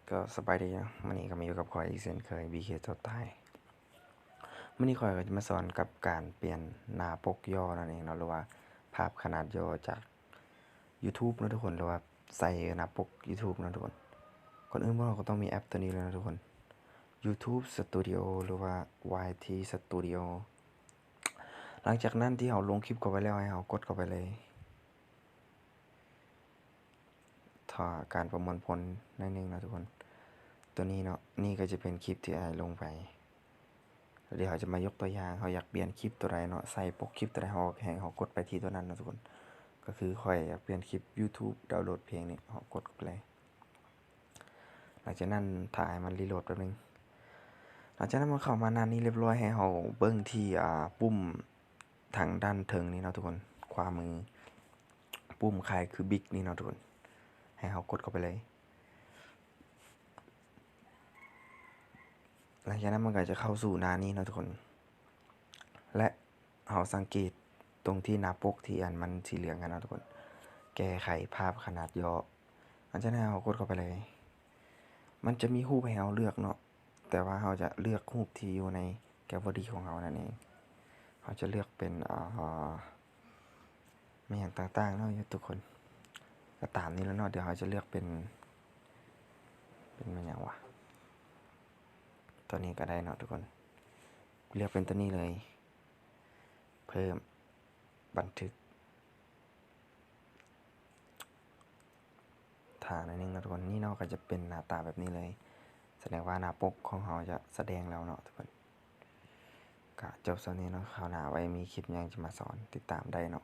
ກໍສະບາຍດີເນາະ, ມື້ນີ້ກໍມາຢູ່ກັບຂ້ອຍອີກເຊັ່ນເຄີຍ ບີເຄ ຕົວຕາຍ. ມື້ນີ້ຂ້ອຍກໍຈະມາສອນກັບການປ່ຽນໜ້າປົກຍໍນັ້ນເອງເນາະ ຫຼືວ່າພາບຂະໜາດຍໍຈາກ YouTube ເນາະທຸກຄົນ ຫຼືວ່າໃສ່ໜ້າປົກ YouTube ເນາະທຸກຄົນ. ກ່ອນອື່ນພວກເຮົາກໍຕ້ອງມີແອັບຕົວນີ້ເລີຍເນາະທຸກຄົນ YouTube Studio ຫຼືວ່າ ວາຍທີ Studio. ຫຼັງຈາກນັ້ນທີ່ເຮົາລົງຄລິບເຂົ້າໄປແລ້ວ ໃຫ້ເຮົາກົດເຂົ້າໄປເລີຍ. ຖ້າການປະມວນຜົນໜ້ອຍໜຶ່ງເນາະທຸກຄົນ. ຕົວນີ້ເນາະ, ນີ້ກໍຈະເປັນຄລິບທີ່ອ້າຍລົງໄປ. ແລ້ວດຽວເຮົາຈະມາຍົກຕົວຢ່າງ, ເຮົາຢາກປ່ຽນຄລິບຕົວໃດເນາະ, ໃສ່ປົກຄລິບຕົວໃດ, ເຮົາ ໃຫ້ເຮົາກົດໄປທີ່ຕົວນັ້ນເນາະທຸກຄົນ. ກໍຄືຂ້ອຍຢາກປ່ຽນຄລິບ YouTube ດາວໂຫຼດເພງນີ້, ເຮົາກົດເຂົ້າໄປເລີຍ. ຫຼັງຈາກນັ້ນຖ້າໃຫ້ມັນຣີໂຫຼດແປັບໜຶ່ງ. ຫຼັງຈາກນັ້ນມັນເຂົ້າມາໜ້ານີ້ລຽບຮ້ອຍ, ໃຫ້ເຮົາເບິ່ງທີ່ ອ່າ ປຸ່ມທາງດ້ານເທິງນີ້ເນາະທຸກຄົນ, ຂວາມື, ປຸ່ມຄ້າຍຄືບິກນີ້ເນາະທຸກຄົນ, ໃຫ້ເຮົາກົດເຂົ້າໄປເລີຍ. ຫຼັງຈາກນັ້ນມັນກໍຈະເຂົ້າສູ່ໜ້ານີ້ເນາະທຸກຄົນ ແລະ ເຮົາສັງເກດຕົງທີ່ໜ້າປົກທີ່ອັນມັນສີເຫຼືອງຫັ້ນເນາະທຸກຄົນ, ແກ້ໄຂພາບຂະໜາດຍໍ. ຫຼັງຈາກນັ້ນເຮົາກົດເຂົ້າໄປເລີຍ. ມັນຈະມີຮູບໃຫ້ເຮົາເລືອກເນາະ, ແຕ່ວ່າເຮົາຈະເລືອກຮູບທີ່ຢູ່ໃນແກັລເລີຣີຂອງເຮົານັ້ນເອງ. ເຮົາຈະເລືອກເປັນ ອ່າ ແມ່ນຫຍັງຕ່າງໆເນາະທຸກຄົນ, ກໍຕາມນີ້ແຫຼະເນາະ. ດຽວເຮົາຈະເລືອກເປັນ ເປັນແມ່ນຫຍັງວະ, ຕົວນີ້ກໍໄດ້ເນາະທຸກຄົນ. ເລືອກເປັນຕົວນີ້ເລີຍ, ເພີ່ມບັນທຶກ. ຖ້າໜ້ອຍໜຶ່ງເນາະທຸກຄົນ. ນີ້ເນາະ ກໍຈະເປັນໜ້າຕາແບບນີ້ເລີຍ, ສະແດງວ່າໜ້າປົກຂອງເຮົາຈະສະແດງແລ້ວເນາະທຸກຄົນ. ກະຈົບສ່ຳນີ້ເນາະ, ຄາວໜ້າໄວ້ມີຄລິບຫຍັງຈະມາສອນ, ຕິດຕາມໄດ້ເນາະ.